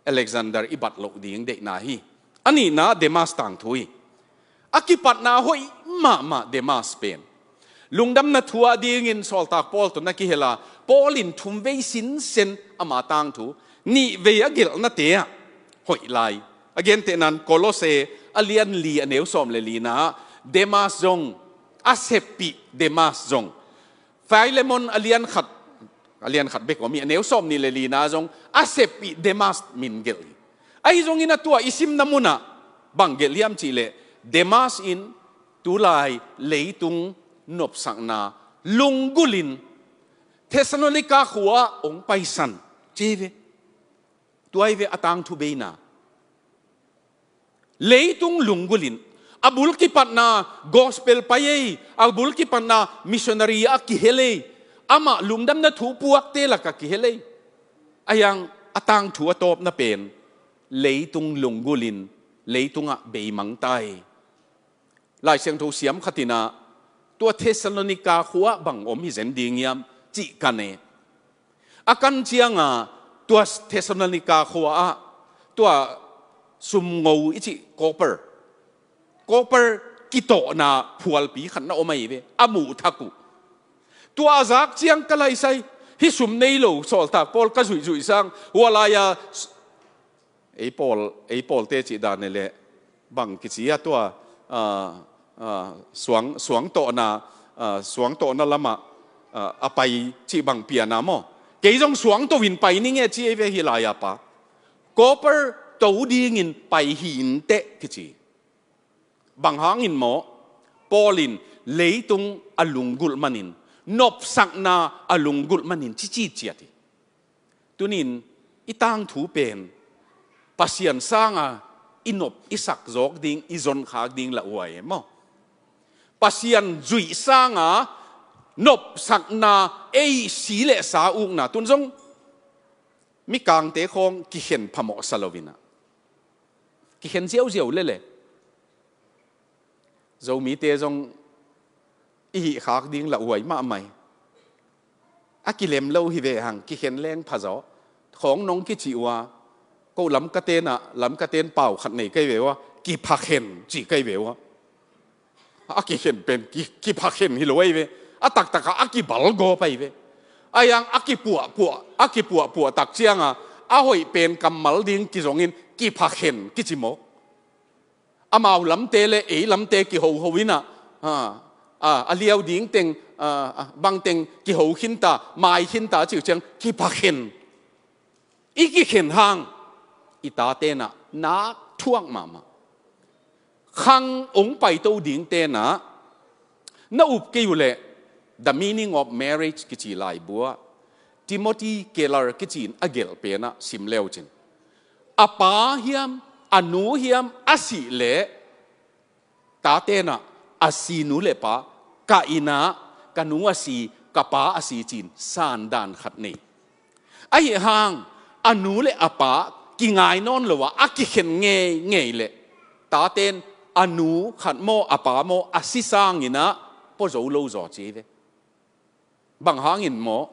Alexander i bat loh ding deihna hi. A nihna Demas tangthu hi. A kipatna hoih mahmah Demas pen. Lungdamna thu a dingin sawltak Paul tawh na kihel a, Paul in thumvei sinsen ama tangthu, nihvei a gelhnate ah hoih lai. A gentehnan Kolose a lian li a neu sawm le lina ah Demas zong, a seppih Demas zong, Filemon a lian khat, a lian khat bek om hi, a neu sawm nih le lina zong a seppih Demas min gelh hi. Ahi zongin a tua i simna munah bang gelh hiam cih leh, Demas in tulai leitung nopsakna lunggulhin Thessalonika khua-ah hong paisan ci hi ve. Tua hi ve a tangthu beina. Leitung lunggulhin, a bul kipatna gospel pai ei, a bul kipatna missionary a kihel ei, amah lungdamna thu puakte lakah kihel ei. A hiang a tangthu a tawpna pen leitung lunggulhin, leitungah beimang ta ei. Lai Siangtho siam khat in ah, tua Thessalonika khua ah bang om hi zen ding hiam cih kan e. A kan ciang a, tua Thessalonika khua ah, tua sumngo i cih copper, copper kitawhna phualpi khat na om ahi ve, a muh thak uh. Tua a zak ciang ka laisai, hih sum nei lo sawltak pawl ka zuihzuih sang, hua lai-a ei pawl, ei pawlte cih dan e leh, bang kici a tua, ah, ah, suang, suangtawhna, ah, suangtawhna lamah, ah, a pai cih bang pian a maw. Kei zong suangtawh in pai ning e ci ei ve hih lai-a pa. Copper to dingin pai hi inteh kici. Bang hangin maw, Paul in leitung a lunggulh manin, nopsakna a lunggulh manin, cici ciat hi. Tunin i tangthu pen, Pasian sanga i nop, i sak zawk ding, i zon khak ding la huai e maw. Pasian zuih sanga nopsakna, ei si le sa ukna, tun zong mikangte khawng kikhen phamawh sa lo in ah, kikhen ziauziau lele. Zomite zong i hih khak ding la huai mahmah hi. A kilem lo hi ve hang, kikhen leng pha zaw. Khawng nong kici uh a, ko Lamka ten ah, Lamka ten pau khat nei kei ve uh a, kipha khen ci kei ve uh a. A kikhen pen ki, kipha khen hi lo ahi ve. A taktak a, a kibal gawp ahi ve. A hiang a kipuahpuah, a kipuahpuah tak ciang a, a hoih pen kammal ding kizongin kipha khen kici mawk. Amau lamte le ei lamte kihoho in ah, a, a, a liau ding teng, a, a, bang teng kiho khin ta, mai khin ta, ci uh ciang kipha khen. I kikhen hang, i tate in ah nak thuak mahmah. Khang hong paito dingte in ah, na up kei uh leh, The Meaning of Marriage kici laibu ah, Timothy Keller kici in a gelh pen ah sim le uh cin. A pa hiam, a nu hiam, a sih leh, tate in ah, a si nu le pa, ka inn ah, ka nu a si, ka pa a si ci in, sandan khat nei. Ahi hang, a nu le a pa, kingai nawn lo a, a kikhen ngeingei leh, tate in, a nu khat maw, a pa maw, a si sangin ah, pua zo lo zaw ci ve. Bang hangin maw,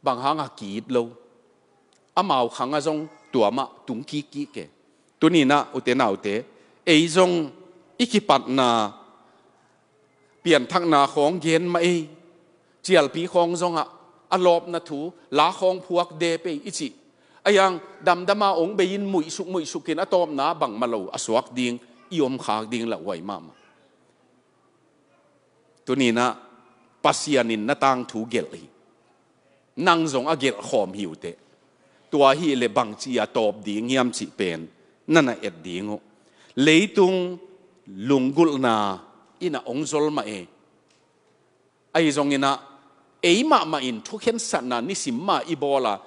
bang hang a ki-it lo. Amau khang ah zong tua mah tung kikkik e. Tunin ah, ute naute, ei zong i kipatna, pianthakna khawng gen mah ei. Cialpi khawng zong ah, a lawpna thu, la khawng phuak dep ei i cih. A hiang, damdam a hong bei in muihsuk muihsuk in a tawpna bangmah lo, a suak ding, i om khak ding la huai mahmah. Tunin ah, Pasian in na tangthu gelh hi. Nang zong a gelh khawm hi uh teh. Tua hi leh bangci a tawp ding hiam cih pen, na na et ding uh. Leitung lunggulhna in ah hong zol mah e. Ahi zongin ah, ei mahmah in thukhensatna nisim mah i bawl a,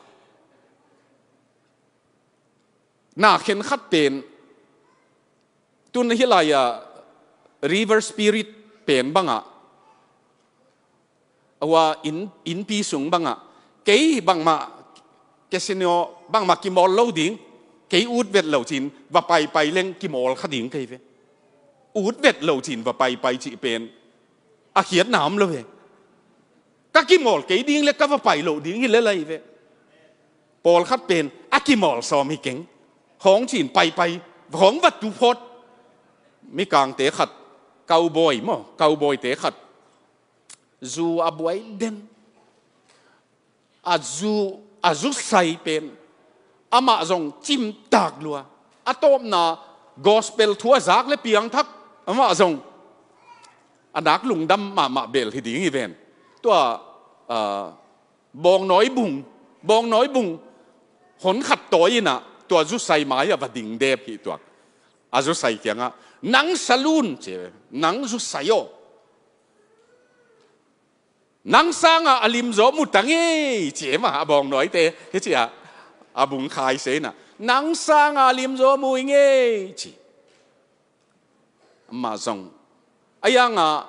na khen khat pen, tun hih lai-a river spirit pen bang ah, a hua inn, innpi sung bang ah, kei bangmah, casino bangmah kimawl lo ding, kei ut vet lo cin, va paipai leng kimawl kha ding kei ve. Ut vet lo cin, va paipai cih pen, a khiatna om lo ve. Ka kimawl kei ding le ka va pai loh ding hi le lai ve. Pawlkhat pen a kimawl sawm hi keng. Hong cin paipai, hong va tu phot. Mikangte khat, cowboy maw, cowboyte khat. Zu a buai den. A zu, a zu sai pen. Amah zong cimtak lua. A tawpna gospel thu a zak le piangthak. Amah zong. A nak lungdam mahmah bel hi ding hi ven. Tua, ah, Bawngnawi bung, bawngnawi bung hon khat tawi in ah, tua zusai mai-ah va ding dep hi tuak. A zusai kiangah, "Nang salun," ci, "nang zusai aw. Nang sangah a limzaw mu ta ngei," ci e mah, a bawngnawite, hi ci a, a bung khai se in ah, "Nang sangah a limzaw mu i ngei," ci. Amah zong. A hiangah,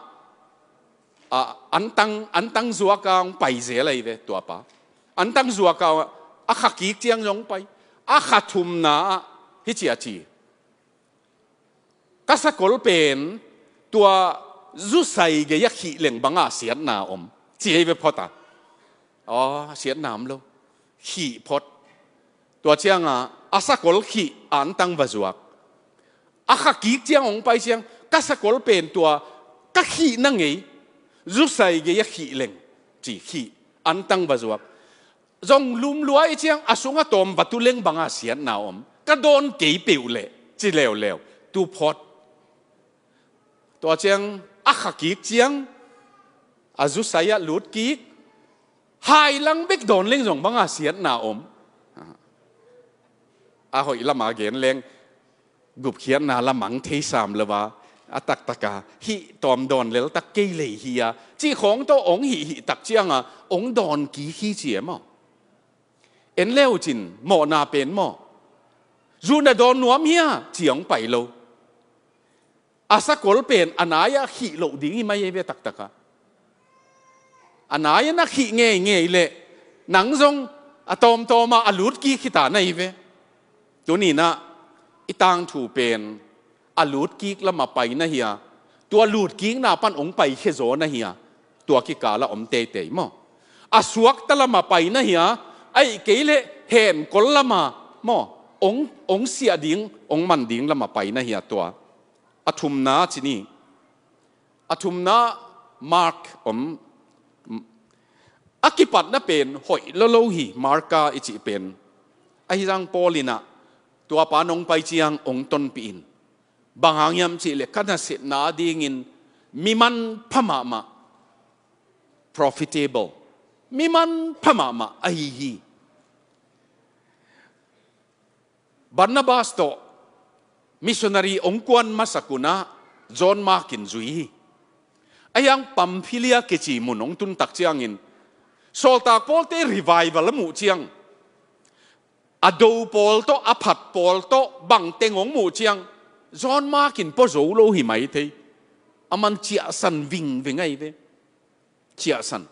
a, antang, antang zuak a hong pai zel ahi ve tua pa. Antang zuak a, a kha kik ciang zong pai. A kha thumna ah, hi ci a ci. Ka sakol pen tua zusai gei a khih leng banga siatna om, ci ei ve phot a. Aw, siatna om lo. Khih phot. Tua cianga a sakol khih antang va zuak. A kha kik ciang hong pai ciang, ka sakol pen tua ka khih na ngei, zusai gei a khih leng, ci khih antang va zuak. Zong lumlua i ciang a sung a tawm va tu leng banga siatna om. Ka dawn kei peuh leh, ci leuleu. Tu phot. Tua ciang a kha kik ciang, a zusai ah lut kik. Hai lang bek dawn leng zong banga siatna om. A hoih lama gen leng, gupkhiatna la mang thei sam lo a, a taktaka hih tawm dawn lel tak kei lei hi a, cih khawng tawh hong hih hih tak cianga hong dawn kik hi ci e maw? En leu cin mawhna pen maw? Zu na dawn nuam hia, ci hong pai lo. A sakol pen a nai-ah khih loh ding hi mai ei ve taktaka. A nai-ah na khih ngeingei leh nang zong a tawmtawmah a lut kik hi ta na hi ve. Tuninah i tangthu pen a lut kik lama pai na hia, tua lut kikna pan hong pai khia zaw na hia, tua kikala om teitei maw? A suakta lama pai na hia, ahih kei leh henkol lama maw, hong, hong siah ding, hong man ding lama pai na hia tua. A thumna ci ni. A thumna Mark om. A kipatna pen hoih lolo hi, Marka i cih pen. Ahi zong Paul inah tua pa nong pai ciang hong tonpih in. Bang hang hiam cih leh ka nasepna dingin mi manpha mahmah, profitable, mi manpha mahmah ahi hi. Barnabas tawh missionary hong kuan masak unah John Mark in zui hi. Ahi zong Pamphylia kici mun hong tun tak ciangin Sawltak Pawlte revival a muh ciang, a do pawl tawh, a phat pawl tawh bangteng hong muh ciang, John Mark in pua zo lo hi mai thei. A man ciahsan vingveng ahi ve. Ciahsan.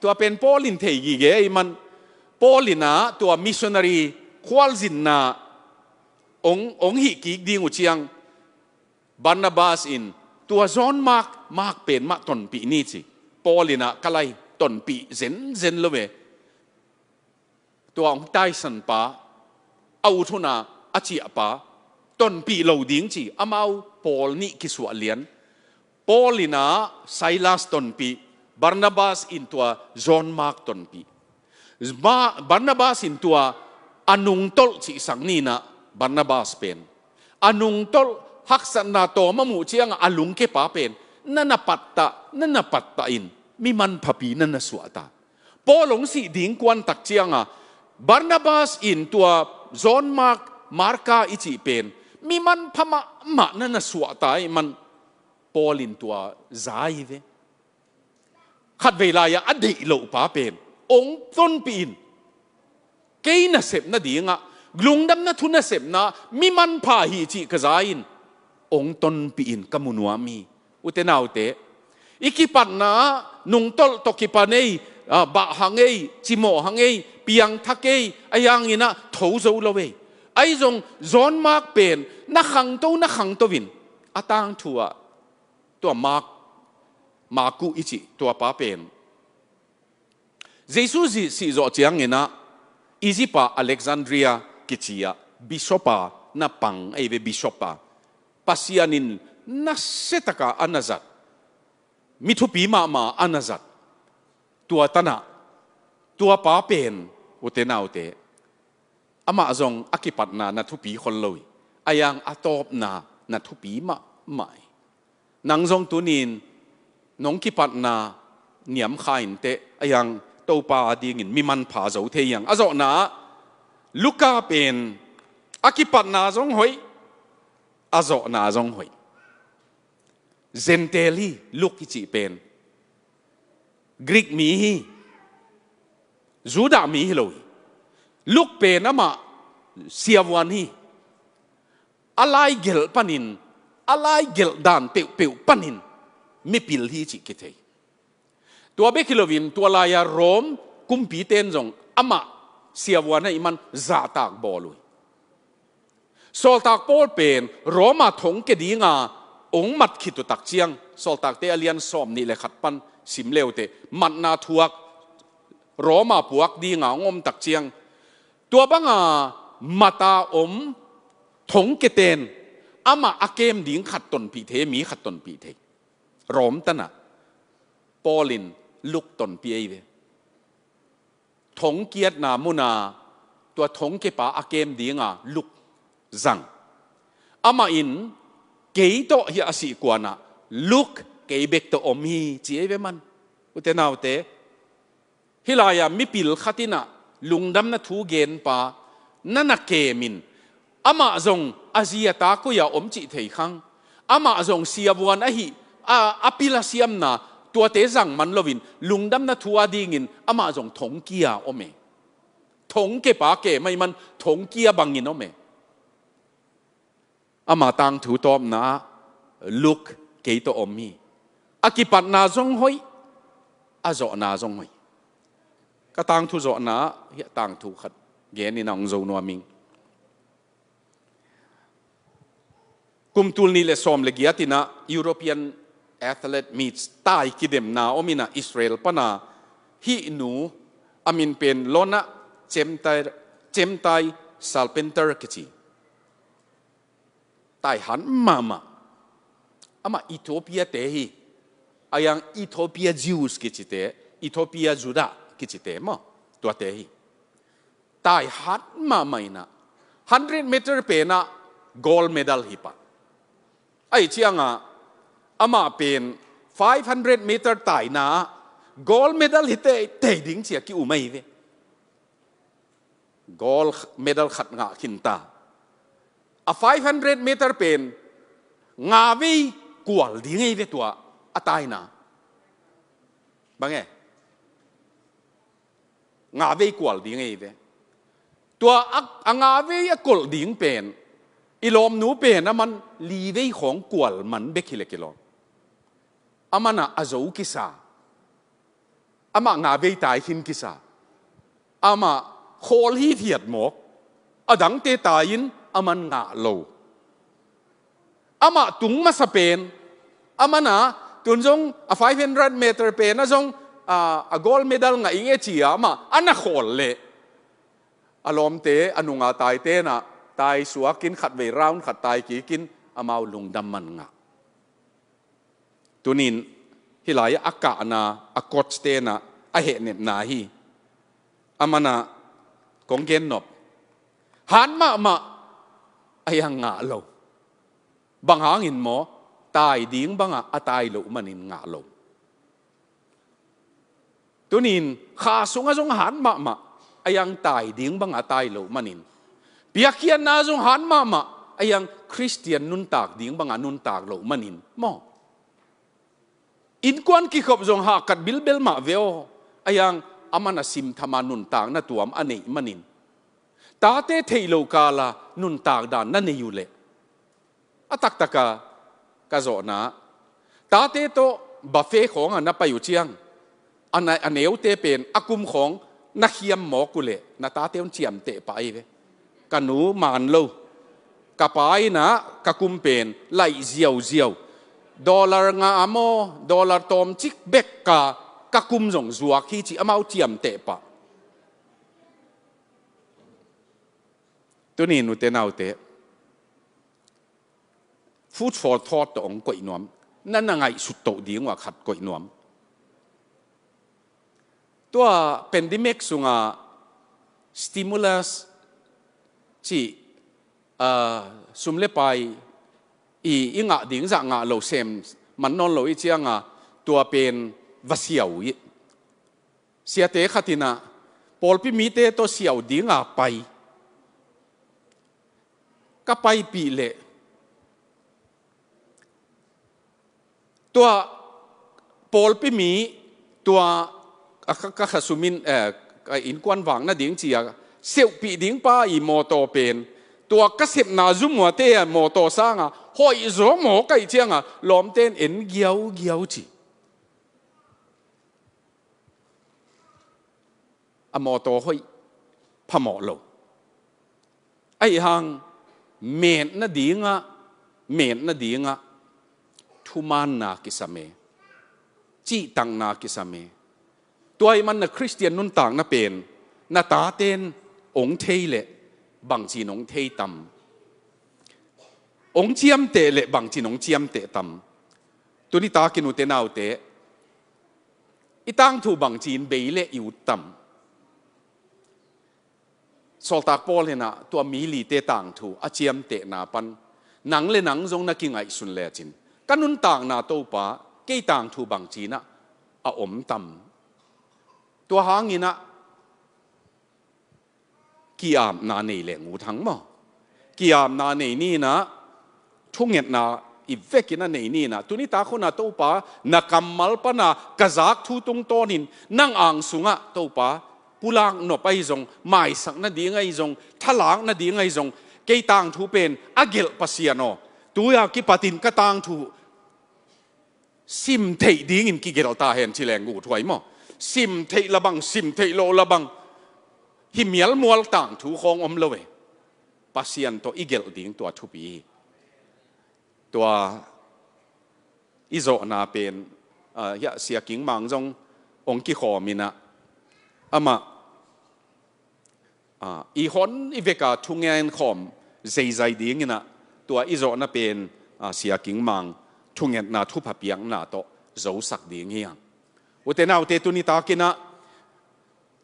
Tua pen Paul in thei gige ahi man, Paul inah tua missionary khualzinna hong, hong hih kik ding uh ciang, Barnabas in tua John Mark, Mark pen mah tonpih ni ci. Paul inah ka lai, tonpih zenzen lo ve. Tua hong taisan pa, a ut huna a ciah pa, tonpih lo ding ci, amau pawl nih kisuah lian. Paul inah Silas tonpih, Barnabas in tua John Mark tonpih. Ma-, Barnabas in tua a nungtolh cihsak ninah Barnabas pen. A nungtolh haksatna tawm a muh cianga a lungke pa pen, na na pattah, na na pattah in, mi manphapi na na suahta. Paul hong sih ding kuan tak cianga Barnabas in tua John Mark, Marka i cih pen mi manpha mahmah na na suahta ahi man, Paul in tua za hi ve. Khatvei lai-ah a deih loh pa pen hong tonpih in, kei nasepna dingah, lungdamna thu nasepna mi manpha hi cih ka za in, hong tonpih in ka mu nuam hi. Ute naute, i kipatna ah nungtolh tawh kipan ei, ah, bah hang ei, cimawh hang ei, piangthak ei, ahi hanginah tho zo lo ei. Ahi zong John Mark pen na khangto, na khangto in, a tangthu ah tua Mark, Marku i cih tua pa pen, Jesu zi-, sih zawh cianginah Egypt ah Alexandria kici ah bishop a na pang ahi ve, bishop a. Pasian in nasiataka a na zat, mi thupi mahmah a na zat. Tua tanah, tua pa pen, ute naute, amah zong a kipatna na thupi khol lo hi. Ahi zong a tawpna na thupi mahmah hi. Nang zong tunin nong kipatna niamkha inteh, ahi zong Topa dingin mi manpha zo thei hi hang. A zawhna ah Luka pen a kipatna zong hoih, a zawhna zong hoih. Gentile hi, Luke i cih pen. Greek mi hi, Judah mi hi lo hi. Luke pen amah siavuan hi. A laigelh panin, a laigelh dan peuhpeuh panin mipil hi cih kithei. Tua bek hi loin tua lai-a Rome kumpite in zong amah siavuan ahih man zahtak bawl uh hi. Sawltak Paul pen Roma thongke dinga ong mat khit uh tak ciang, Sawltakte a lian sawm nih le khat pan sim leute, matna thuak Roma puak dinga ong om tak ciang, tua banga mata om thongke ten amah a kem ding khat tonpih thei, mi khat tonpih thei. Rom tana Paul in Luk tonpih ei ve. Thongkiatna muna tua thongkepa a kem dinga Luk zang. Amah in kei tawh hi a sih kuanah Luk kei bek tawh om hi ci ei ve man. Ute naute, hih lai-a mipil khat inah lungdamna thu genpa na na kemin, amah zong a zi a ta koi-a om cih thei khang, amah zong siavuan ahi, a, a pil a siamna tuate zang man loin lungdamna thu a dingin amah zong thongkia om e. Thongkepa kem ahi man thongkia bangin om e. Ama tangthu tawpna ah Luk kei tawh om hi. A kipatna zong hoih, a zawhna zong hoih. Ka tangthu zawhna ah hiah tangthu khat genin a hong zo nuam ing. Kum tul nih le sawm le giat inah European Athlete Meets tai kidemna om inah Israel pana hih nu a min pen Lona Chemtai, Chemtai Salpenter kici. Tai han mahmah. Amah Ethiopia te hi. A yang Ethiopia Jews kicite, Ethiopia Judah kicite maw, tuate hi. Tai hat mahmah inah hundred meter penah gold medal hi pah. Ahi ciangah amah pen five hundred meter taina ah gold medal hi teitei ding ci-a ki-um ahi ve. Gold medal khat ngah khinta. A five hundred meter pen nga vei kual ding ahi ve tua a taina. Bang e? Nga vei kual ding ahi ve. Tua a, a nga vei a kolh ding pen i lawmnu pen a man li vei khawng kual man bek hi le kilawm. A man a, a zo kisa. Amah nga vei tai khin kisa. Amah khawl hithiat mawk. A dangte tai-in a man ngah lo. Amah tung masa pen a man a, tun zong a five hundred meter pen a zong a, a gold medal ngah ing e ci-a amah a na khawl leh a lawmte, a nunga taite na tai suakin khatvei round khat tai kikin amau lungdam man ngah. Tunin hih lai-ah a kahna a coach tena a hehnepna hi. A man a kong gennop hat mahmah a hiang ngah lo. Bang hangin maw? Tai ding bangah a tai loh manin ngah lo. Tunin kha sungah zong hat mahmah a hiang tai ding bangah a tai loh manin, piakkhiatna zong hat mahmah a hiang Khristian nuntak ding bangah nuntak loh manin maw? Innkuan kikhop zong hahkat bilbel mah ve aw. A hiang a man a simthama nuntakna tuam a neih manin, tate theih loh kala nuntak dan na nei uh leh, a taktaka ka zawhna, tate tawh buffet khawngah na pai uh ciang a na, a neute pen a kum khawng na khiam mawk uh leh na tate un ciamteh pah ahi ve. Ka nu man lo, ka pa innah ka kum pen laih ziauziau, dollar nga a maw, dollar tawmcik bek ka, ka kum zong zuak hi ci amau ciamteh pah. Tunin ute naute, food for thought tawh hong koih nuam. Na na ngaihsut toh ding uh a khat koih nuam. Tua pandemic sunga stimulus ci, ah, sum le pai i, i ngah ding zah ngah lo sem man nawn lo i cianga tua pen va siau i. Siate khat innah pawlpi mite tawh siau dinga pai. Ka paipih leh tua pawlpi mi, tua a ka, ka khasumin, eh, ka innkuan vak nading cia seuhpih ding pa i mawtaw pen tua ka sepna zumuate a mawtaw sanga hoih zaw maw kaih cianga lawmten en giaugiau ci. A mawtaw hoih phamawh lo. Ahi hang Metna dingah, metna dingah thumaanna kisam e, cihtakna kisam e. Tua ahih manin Khristian nuntakna pen na taten hong thei leh bangci-in hong thei tam? Hong ciamteh leh bangci-in hong ciamteh tam? Tuni takin ute naute, i tangthu bangci-in bei leh i ut tam? Sawltak Paul in ah tua mi lite tangthu a ciamtehna pan nang le nang zong na kingaihsun lecin, ka nuntakna Topa, kei tangthu bangci-in ah a om tam? Tua hangin ah ki-apna nei leng ut hang maw. Ki-apna nei ni in ah, thungetna i vekin a nei ni in ah, tuni tak hun ah Topa, na kammal pan a ka zak thu tungtawnin nang ang sungah Topa, pulak nop ahi zong, maisak nading ahi zong, thalak nading ahi zong, kei tangthu pen a gelh Pasian aw, tu-a kipatin ka tangthu sim theih dingin kigelh ta hen ci leng ut huai maw. Sim theih labang, sim theih loh labang, hi mialmual tangthu khawng om lo e. Pasian tawh i gelh ding tua thupi hi. Tua i zawhna pen, ah, hiah Sia King Mang zong hong kikhawm in ah, amah, ah, i hon i veka thungen khawm zeizai dingin ah, tua i zawhna pen, ah, Sia King Mang thungetna thupha piakna tawh zosak ding hi hang. Ute naute, tuni takin ah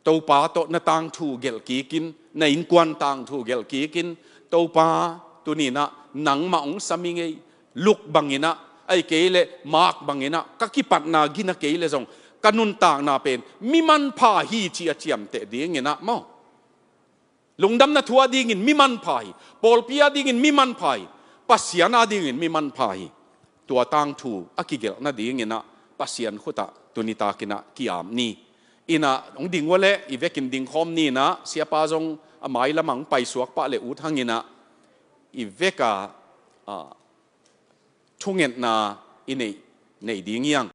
Topa tawh na tangthu gelh kikin, na innkuan tangthu gelh kikin, Topa, tuni in ah nangmah hong sam ing ei, Luke bangin ah, ahih kei leh Mark bangin ah, ka kipatna gina kei leh zong ka nuntakna pen mi manpha hi ci a ciamteh dingin ah maw. Lungdamna thu a dingin mi manpha hi, pawlpi a dingin mi manpha hi, Pasian a dingin mi manpha hi. Tua tangthu a kigelh nadingin ah Pasian khut ah tuni takin ah ki-ap ni. In ah hong ding uh leh i vekin dingkhawm ni in ah, siapa zong a mailam ah hong paisuak pah leh ut hangin ah, i veka, ah, thungetna i neih, nei ding hi hang.